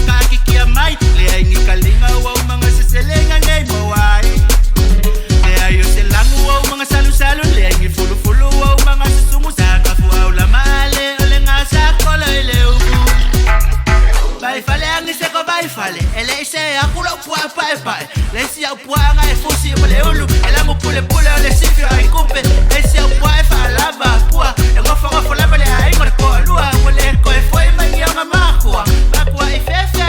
Kakikia mai le ai ni kalinga ua umanga seselenga nei mawai. Le ai o se langu ua umanga salusalu le ai ni fulufulu ua umanga susumu sa kafu au la maale o le ngasa kolo i le uku. Vai fale angi se ko vai fale ele ise akula pua pae pae le si au pua anga e fusi mo le ulu ele mo pule pule o le sifio ai kupe e si au pua e fa lava pua e ngofo ngofo lava le ai ngore ko lua mo le ko e foi mai ngi anga makua makua i fefe.